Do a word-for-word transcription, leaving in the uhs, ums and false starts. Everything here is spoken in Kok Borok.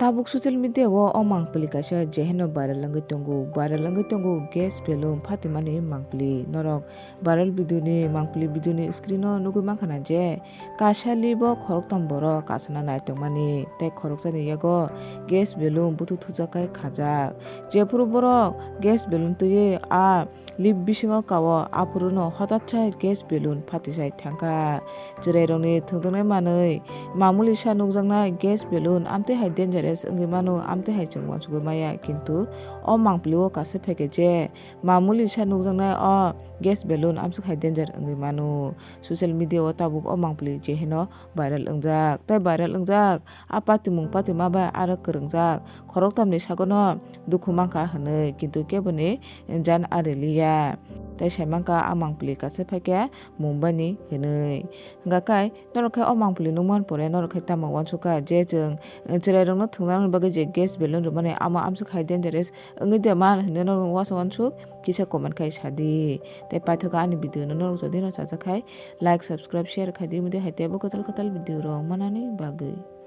Tabuk social media o o mangpili kaisa je heno viral wngwi tongo. Viral wngwi tongo gas balloon phatimani mangpili. Norok viral video ni mangpili video ni screen o nugwi mankha na je kaisa lip o khoroktham borok kasana naitokmani tei khoroksani yago gas balloon buthuk thujak khai khajak. Jephuru borok gas balloon twiwi a lip bisingo kao, aphuruno hotatsa gas balloon phatisai thangkha. Chwrairokni thwngjaknai manwi mamulisa nukjaknai gas balloon amtwi hai dangerous wngwi mano, amtwi hai chwng uansukgwi maya, kintu o mangpili o kaisa phaikhe je mamulisa nukjaknai o gas balloon amswk hai danger wngwi mano. Social media o tabuk o mangpili je heno viral wngjak tei viral wngjak. A patimung patima bai aro kwrwngjak, khoroktham ni sago no dukhu mankha hwnwi, kintu keboni jan ariliya. Tei sai mankha a mangpili kaisa phaikhe Mumbai ni hwnwi. Hwnkha khe norok khe o mangpili nukman pore norok khe tamo uansukha je chwng chwrairokno thwngna bagwi je gas balloon rwmani amo amswk hai dangerous wngwi de man hwnwi norok uansuk uansuk kisa comment khai sadi. Tei paithago ani video no norok jodi no chajak khai like, subscribe, share khai di, mudi hai teibo kwtal kwtal video rok manani bagwi.